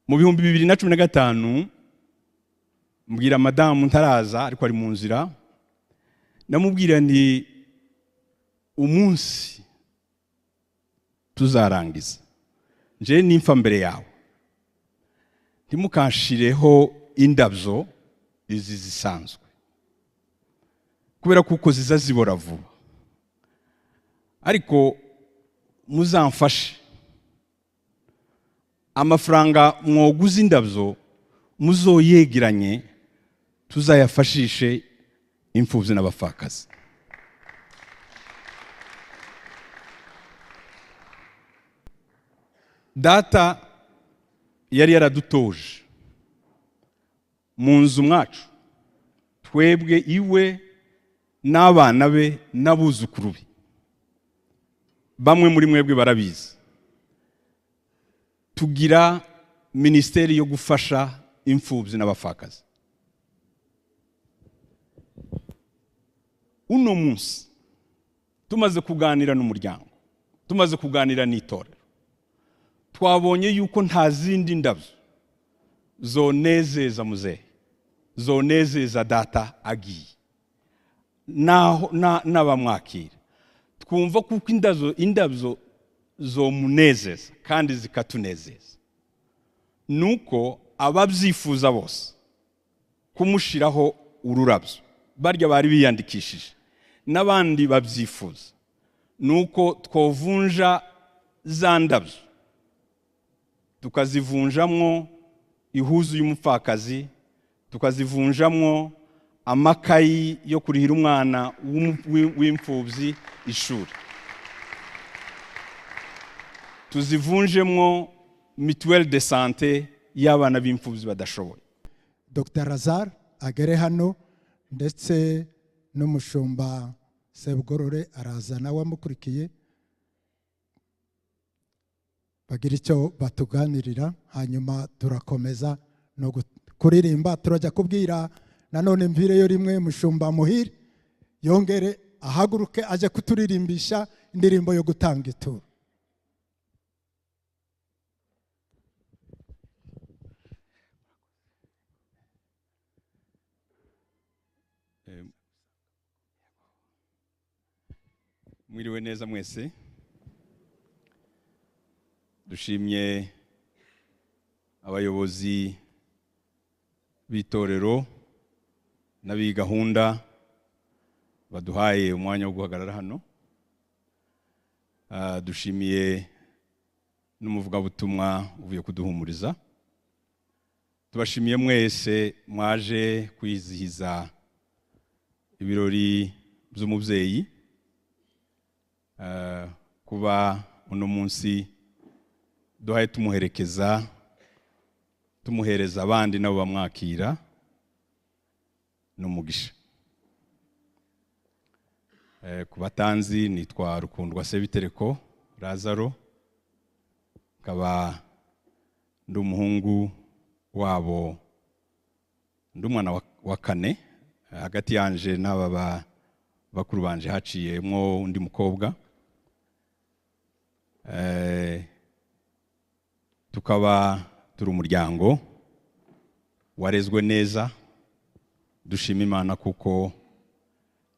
Mu 2015 mbwira madamu ntaraza ariko ari mu nzira, ndamubwira nti umunsi tuzarangiza nje nimfa mbere yawe ntimukanshireho indabyo izi zisanzwe kubera kuko ziza zibora vuba, ariko muzamfashe amafaranga mwoguza indabyo muzoyegeranye tuzayafashishe imfubyi n'abapfakazi. Data yari yaradutoje mu nzu mwacu twebwe iwe n'abana be n'abuzukuru be, bamwe muri mwebwe barabizi, tugira minisiteri yo gufasha imfubyi n'abapfakazi. Uno munsi tumaze kuganira n'umuryango, tumaze kuganira n'itorero, twabonye yuko nta zindi ndabyo zonezeza muzehe, zonezeza data agiye naho n'abamwakira, twumva kuko indabyo zomunezeza kandi zikatunezeza, nuko ababyifuza bose kumushiraho ururabyo barya bari biyandikishije n'abandi babyifuza, nuko twovunja za ndabyo tukazivunjamwo ihuzu y'umupfakazi, tukazivunjamwo amakayi yo kurihira umwana w'imfubyi ishuri, tuzivunjemwo mutuelle de santé y'abana b'imfubyi badashoboye. Dr Lazare agere hano ndetse n'umushumba Sebugorore araza nawe amukurikiye, bagira icyo batuganirira, hanyuma turakomeza no kuririmba. Turajya kubwira nanone mvireyo rimwe mushumba Muhire yongere ahaguruke aje kuturirimbisha indirimbo yo gutanga ituro. Mwiriwe neza mwese, dushimye abayobozi b'itorero n'abi gahunda baduhaye umwanya wo guhagarara hano. Dushimiye n'umuvugabutumwa uvuye kuduhumuriza. Tubashimiye mwese mwaje kwizihiza ibirori by'umubyeyi, kuba uno munsi duhaye tumuherekeza, tumuhereza abandi nabo bamwakira n'umugisha. Ku batanzi nitwa Rukundwa Sebitereko Lazaro, nkaba ndi umuhungu wabo, ndi umwana wa kane hagati yanje n'aba bakuru banje haciyemwo undi mukobwa. Tukaba turi umuryango warezwe neza, dushima Imana kuko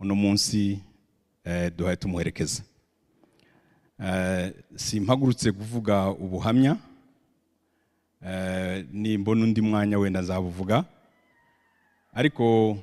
uno munsi duhaye tumuherekeza. Simpagurutse kuvuga ubuhamya, nimbona undi mwanya wenda nzabuvuga, ariko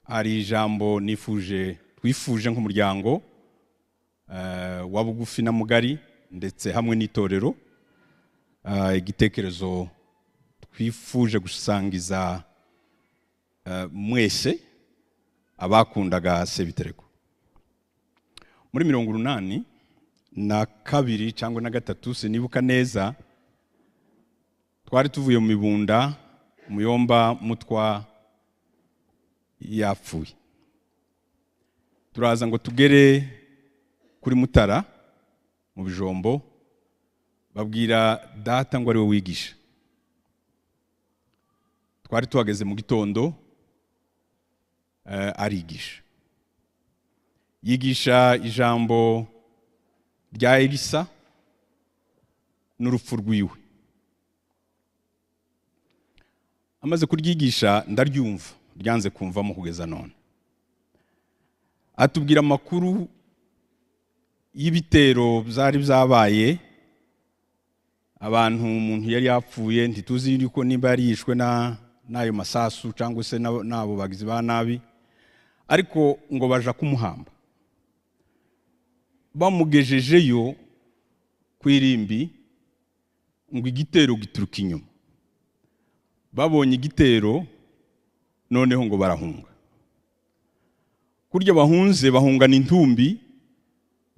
hari ijambo nifuje, twifuje nk'umuryango wa bugufi na mugari ndetse hamwe n'itorero, igitekerezo twifuje gusangiza mwese abakundaga Sebitereko. Muri 82 cyangwa na 3 sinibuka neza, twari tuvuye mu Mibunda, Muyomba Mutwa yapfuye, turaza ngo tugere kuri Mutara mu Bijombo, babwira data ngo ari we wigisha. Twari tuhageze mu gitondo, arigisha, yigisha ijambo rya Elisa n'urupfu rwiwe. Amaze kuryigisha ndaryumva, ryanze kumvamo kugeza none. Atubwira amakuru y'ibitero byari byabaye, abantu umuntu yari yapfuye, ntituzi yuko nimba yari yishwe n'ayo masasu cyangwa se n'abo bagizi ba nabi, ariko ngo baja kumuhamba. Bamugejejeyo ku irimbi, ngo igitero gituruka inyuma. Babonye igitero noneho ngo barahunga. Kurya bahunze bahungana intumbi,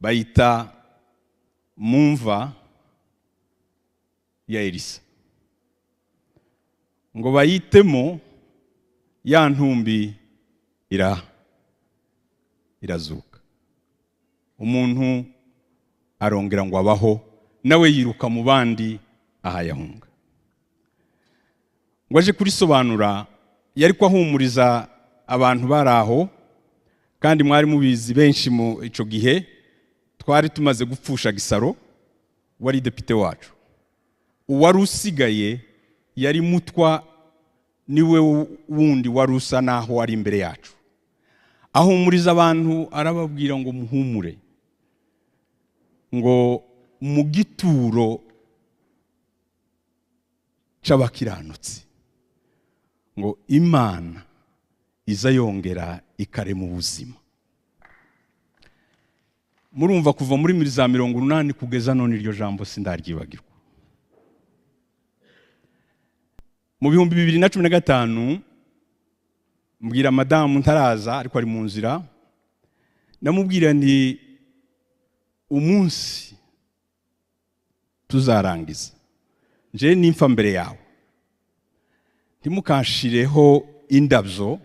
bayita mumva ya Elisa. Ngo bayitemo ya ntumbi irazuka. Umuntu arongera ngo abaho, nawe yiruka mu bandi ahayahunga. Ngo aje kurisobanura, yari kwahumuriza abantu baraho, kandi mwari mubizi benshi mu ico gihe twari tumaze gupfusha Gisaro wari depite wacu. Uwari usigaye yari Mutwa, niwe wundi wari usa naho ari imbere yacu. Ahumuriza abantu arababwira ngo muhumure, ngo mu gituro c'abakiranutsi ngo Imana iza yongera ikarema ubuzima. Murumva kuva muri 1980 kugeza none iryo jambo sindaryibagirwa. Mu 2015 mbwira madamu ntaraza ariko ari mu nzira, namubwira nti umunsi tuzarangiza nje nimfa mbere yawe, ntimukanshireho indabyo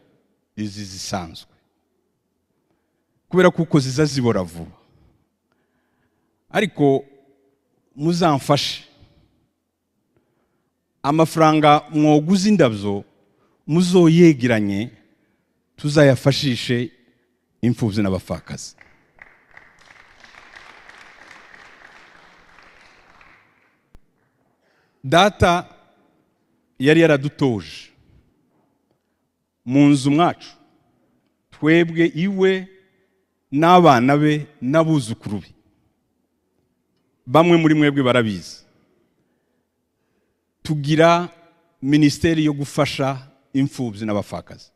izi zisanzwe, kubera kuko ziza zibora vuba, ariko muzamfashe amafaranga mwoguza indabyo muzoyegeranye tuzayafashishe imfubyi n'abapfakazi. Data yari yaradutoje mu nzu mwacu, twebwe iwe n'abana be n'abuzukuru be, bamwe muri mwebwe barabizi, tugira minisiteri yo gufasha imfubyi n'abapfakazi.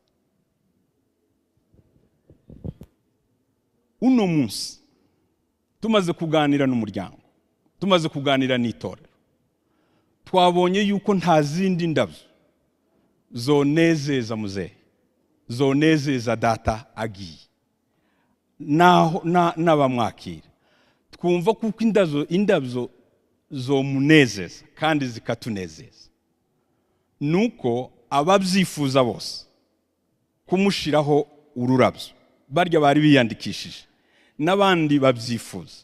Uno munsi tumaze kuganira n'umuryango, tumaze kuganira n'itorero, twabonye yuko nta zindi ndabyo zonezeza muzehe, zonezeza data agiye naho n'abamwakira. Twumva kuko indabyo zomunezeza kandi zikatunezeza, nuko ababyifuza bose kumushiraho ururabyo, barya bari biyandikishije n'abandi babyifuza,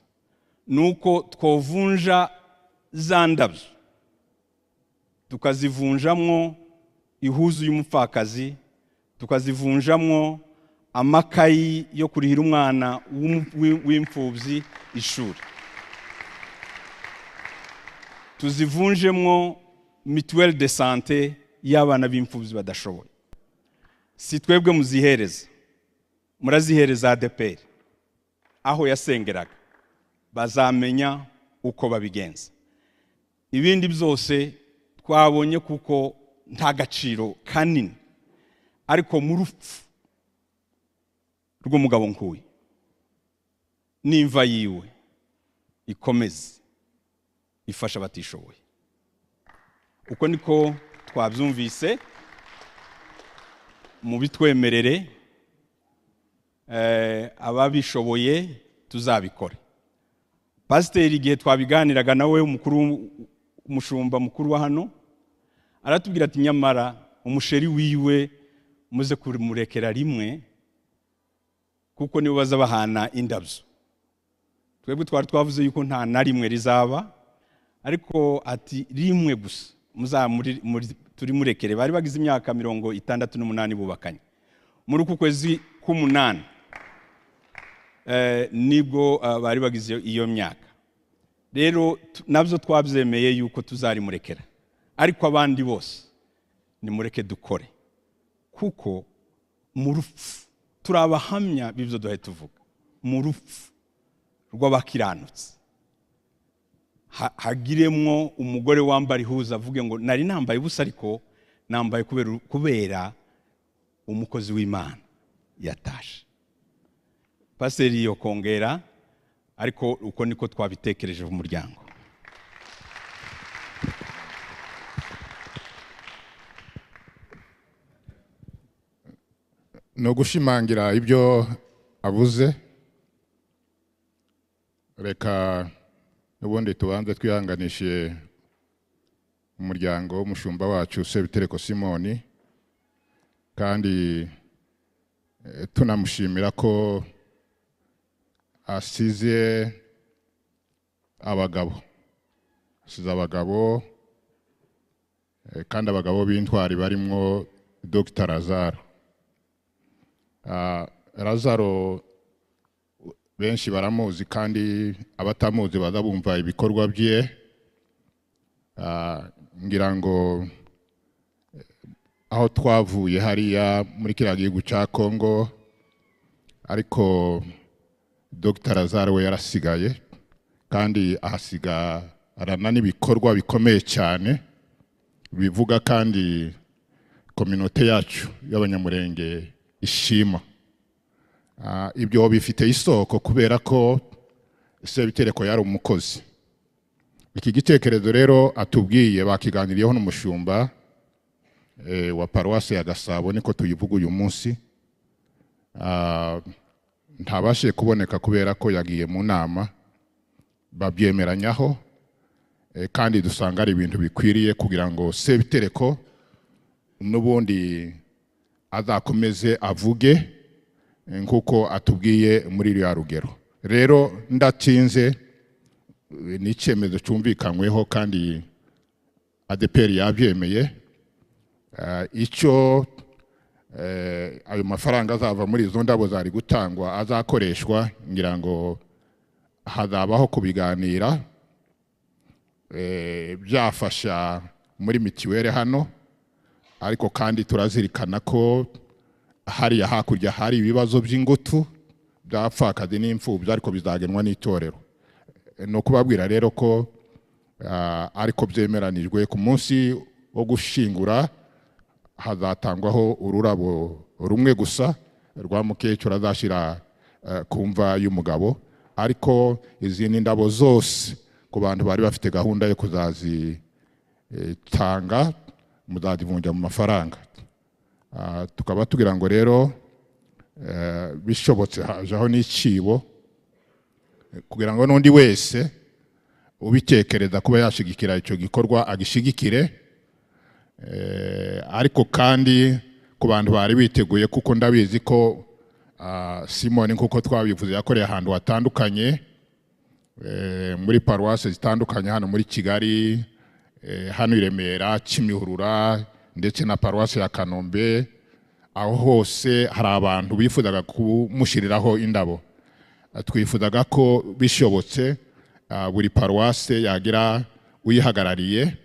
nuko twovunja za ndabyo tukazivunjamwo ihuzu y'umupfakazi, tukazivunjamwo amakayi yo kurihira umwana w'imfubyi ishuri, tuzivunjemwo mutuelle de santé y'abana b'imfubyi badashoboye. Si twebwe muzihereza, murazihereza ADPR aho yasengeraga, bazamenya uko babigenza. Ibindi byose twabonye kuko nta gaciro kanini, ariko mu rupfu rw'umugabo nkuye n'imva yiwe ikomeze ifasha abatishoboye. Uko niko twabyumvise, mu bitwemerere ababishoboye tuzabikore. Pasiteri igihe twabiganiraga nawe, umukuru umushumba mukuru wa hano, aratubwira ati nyamara umusheri wiwe muze kumurekera rimwe, kuko nibo baza bahana indabyo. Twebwe twari twavuze yuko nta na rimwe rizaba, ariko ati rimwe gusa turi murekere. Bari bagize imyaka 68 bubakanye. Muri uku kwezi k'umunani nibwo bari bagize iyo myaka. Rero nabyo twabyemeye yuko tuzarimurekera, ariko abandi bose Nimureke dukore, kuko mu rupfu turi abahamya b'ibyo duhaye tuvuga. Mu rupfu rw'abakiranutsi hagiremwo umugore wambara ihuza avuge ngo nari nambaye ubusa, ariko nambaye kubera umukozi w'Imana yatashe. Pasiteri yo kongera, ariko uko niko twabitekereje mu muryango. No gushimangira ibyo avuze, reka n'ubundi tubanze twihanganishe umuryango w'umushumba wacu Sebitereko Simoni, kandi tunamushimira ko asize abagabo, asize abagabo, kandi abagabo b'intwari barimwo Dr. Lazaro. Lazaro benshi baramuzi, kandi abatamuzi baza bumva ibikorwa bye. Ngira ngo aho twavuye hariya muri kiriya gihugu cya Kongo, ariko Dr. Lazaro we yarasigaye, kandi ahasiga arana n'ibikorwa bikomeye cyane bivuga, kandi kominote yacu y'Abanyamurenge ishima. Ibyo bifite isoko kubera ko Sebitereko yari umukozi. Iki gitekerezo rero atubwiye bakiganiriyeho n'umushumba wa paruwasi ya Gasabo, niko tuyivuga uyu munsi. Ntabashije kuboneka kubera ko yagiye mu nama, babyemeranyaho, kandi dusanga ari ibintu bikwiriye kugira ngo Sebitereko n'ubundi azakomeze avuge nkuko atubwiye muri rya rugero. Rero ndatinze, ni icyemezo cyumvikanyweho kandi ADEPR yabyemeye. Icyo ayo mafaranga azava muri izo ndabo zari gutangwa azakoreshwa, ngira ngo hazabaho kubiganira, byafasha muri mitiwere hano, ariko kandi turazirikana ko hariya hakurya hari ibibazo by'ingutu by'abapfakazi n'imfubyi, ariko bizagenwa n'itorero. No kubabwira rero ko ariko byemeranijwe ku munsi wo gushingura hazatangwaho ururabo rumwe gusa rwa mukecuru azashyira ku mva y'umugabo, ariko izindi ndabo zose ku bantu bari bafite gahunda yo kuzazitanga muzazivunja mu mafaranga. Tukaba tugira ngo rero bishobotse hajaho n'icibo kugira ngo n'undi wese ubitekereza kuba yashigikira icyo gikorwa agishigikire. Ariko kandi ku bantu bari biteguye, kuko ndabizi ko Simoni nkuko twabivuze yakoreye ahantu hatandukanye, muri paruwase zitandukanye hano muri Kigali, hano i Remera, Kimihurura ndetse na paruwase ya Kanombe. Aho hose hari abantu bifuzaga kumushyiriraho indabo. Twifuzaga ko bishobotse buri paruwase yagira uyihagarariye,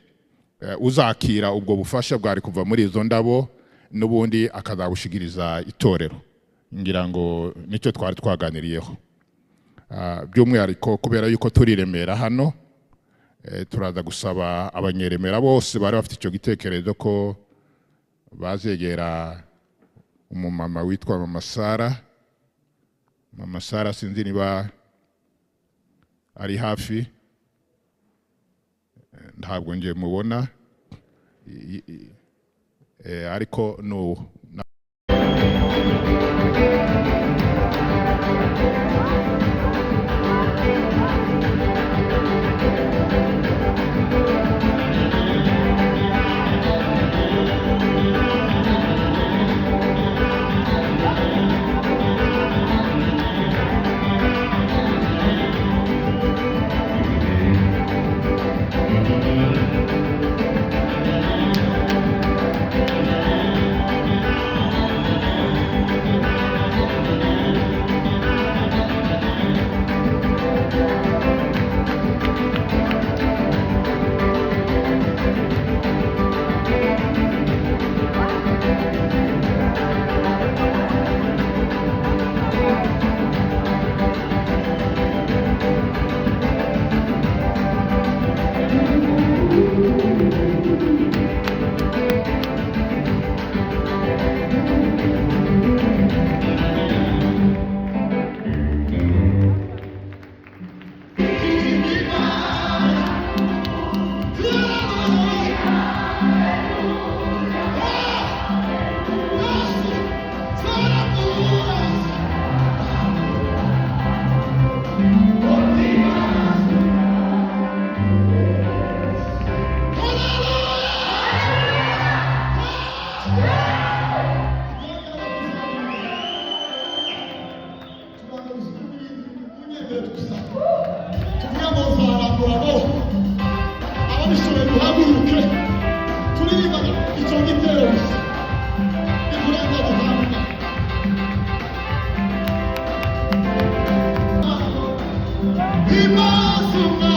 uzakira ubwo bufasha bwari kuva muri izo ndabo n'ubundi akazabushigiriza itorero. Ngira ngo nicyo twari twaganiriyeho. By'umwihariko kubera yuko turi Remera hano, turaza gusaba abanyeremera bose bari bafite icyo gitekerezo ko bazegera umumama witwa Mama Sara. Mama Sara sinzi niba ari hafi, ntabwo ngiye mubona, ariko no Imana icyo gitero gusa ikurenza gutandukana. Imana.